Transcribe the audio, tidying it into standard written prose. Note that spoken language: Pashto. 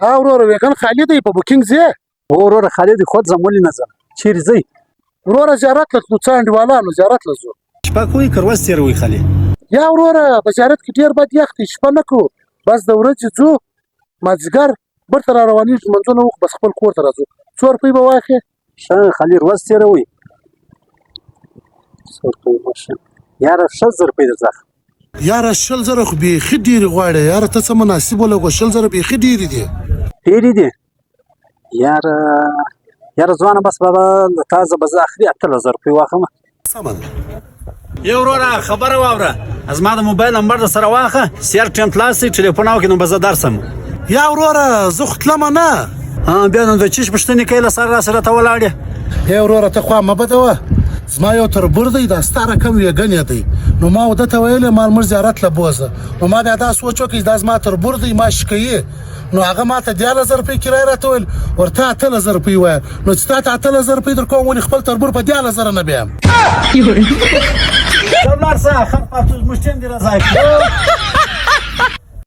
ها وروره، ویګن خالي دی، په بوکینګ ځې؟ هو وروره، خالي دی، خو ځم، ولې نه ځم؟ چیرې ځئ؟ وروره، زیارت له تلو، څه انډیوالانو زیارت له ځو. شپه کوئ که ورځ تېروئ خالي؟ یا وروره، په زیارت کې ډېر بد یخ دی، شپه نه کوو، بس د ورځې ځو، مازدیګر بیرته را روانېږو، لمونځونه وکړو، بس خپل کور ته راځو. څو روپۍ به واخلې؟ ښه خالي، ورځ تېروئ، څو روپۍ به ښه؟ یاره، 20,000 روپۍ درته اخلم. یاره، 20,000 خو بیخي ډېرې غواړې. یاره، ته څه مناسب ولګوه، 20,000 بیخي ډېرې دي. ډېرې دي یاره. یاره ځوانه، بس بابا، له تا زه به زه اخري 18,000 روپۍ واخلم. سمه ده. یو وروره، خبره واوره، زما د موبایل نمبر در سره واخه، سیر ټیم خلاص شي ټلیفون وکړي، نو به زه درسم. یا وروره، زه خو تلمه نه. ها، بیا نو د چیش پوښتنې کوې؟ له سره راسره ته ولاړې. ای وروره، ته خوا مه بدوه، زما یو تربور دی، دا ستا رقم ویګن یې دی، نو ما وده ته ویلې مال موږ زیارت له بوزه، نو ما بیا دا سوچ وکړ چې دا زما تربور دی، ما شکوي، نو هغه ما ته 13,000 روپۍ کرایه راته ویل، ورته 18,000 روپۍ وایه، نو چې تا ته 18,000 روپۍ در کوم، ولې خپل تربور په 13,000 نه بیم؟ ځه ولاړ شه، خر پاتو، زموږ ټیم دې راځای کړو.